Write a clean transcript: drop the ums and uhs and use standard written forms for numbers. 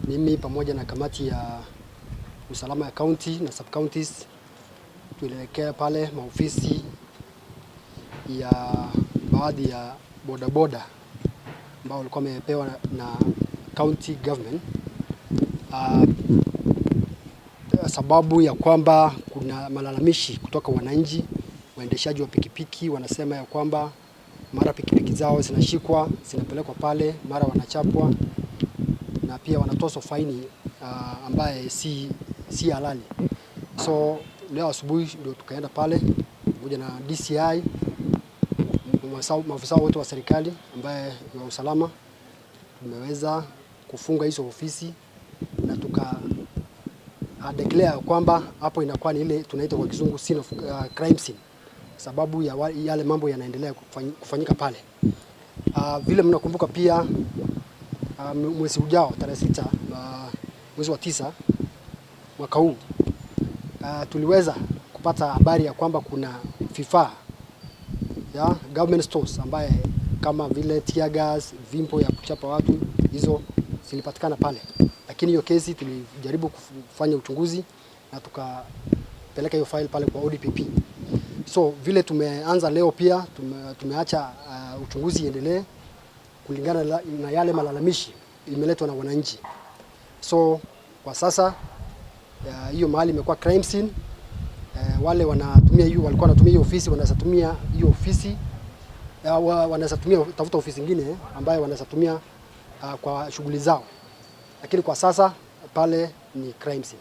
Mimi pamoja na kamati ya usalama ya county na sub counties tulielekea pale maofisi ya baadhi ya bodaboda ambao walikuwa wamepewa na county government, sababu ya kwamba kuna malalamishi kutoka wananchi, waendeshaji wa pikipiki wanasema ya kwamba mara pikipiki zao zinashikwa, zinapelekwa pale, mara wanachapwa na pia wanatozwa faini ambaye si halali. So leo asubuhi ndio tukaenda pale pamoja na DCI, maafisa wote wa serikali ambaye wa usalama, tumeweza kufunga hizo ofisi na tuka declare kwamba hapo inakuwa ni ile tunaita kwa Kizungu scene of crime scene, sababu ya yale mambo yanaendelea kufanyika pale. Vile mnakumbuka pia, mwezi ujao tarehe 6 mwezi wa 9 mwaka huu, tuliweza kupata habari ya kwamba kuna vifaa ya government stores ambaye kama vile tear gas, vimbo ya kuchapa watu, hizo zilipatikana pale, lakini hiyo kesi tulijaribu kufanya uchunguzi na tukapeleka hiyo file pale kwa ODPP. So vile tumeanza leo pia tumeacha uchunguzi iendelee kulingana na yale malalamishi imeletwa na wananchi. So kwa sasa hiyo mahali imekuwa crime scene. Wale wanatumia hiyo, walikuwa wanatumia hiyo ofisi, wanaweza tumia hiyo ofisi, wanaweza tumia tafuta ofisi nyingine ambayo wanaweza tumia kwa shughuli zao, lakini kwa sasa pale ni crime scene.